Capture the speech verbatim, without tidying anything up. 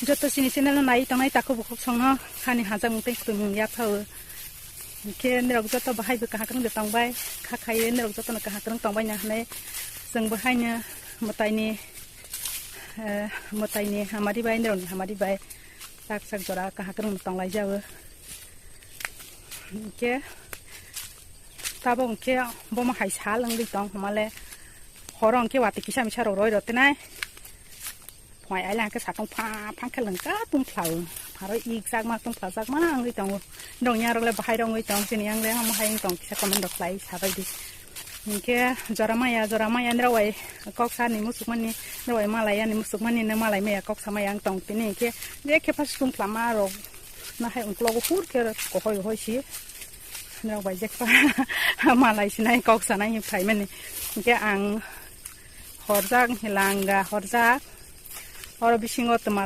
Joto chini channel no nai tongnai takhuk bukhuk songno khani hajak mung tei khutui mung yapha o. Hingkhe norok joto bahai bo kaham kwrwng de tongbai, kha khaiwi norok joto no kaham kwrwng tongbai na hinwi chwng bo haino mwtaini, eh, mwtaini hamari bai norokni hamari bai tak sak jora kaham kwrwng tonglaijao. Hingkhe tabok hingkhe bomo hai sal wngwi tong hwnmale horo hingkhe watwi kisa misa rok roi rw tenai. Phai aile hingkhe satung pha pha khe lengka tungphla o. Pharo ik jakma tungphla jakma wngwi tongo. Nokni arok le bahai rok wngwi tong chini yang le omo hai wng tong kisa comment rok khlai sabai di. Hingkhe jora maya jora maya nrok bai kok sa ni musuk mani nrok bai malai ani musuk mani no malai maya kok sa maya wng tong tini hingkhe je khe phas tungphla ma rok na hai ungklogo hur khe kohoi hoi si. Nrok bai jekpa malai sinai kok sanai hinwi phaimani. Hingkhe ang horjak, hingkhe langa horjak. Oro bisingo twma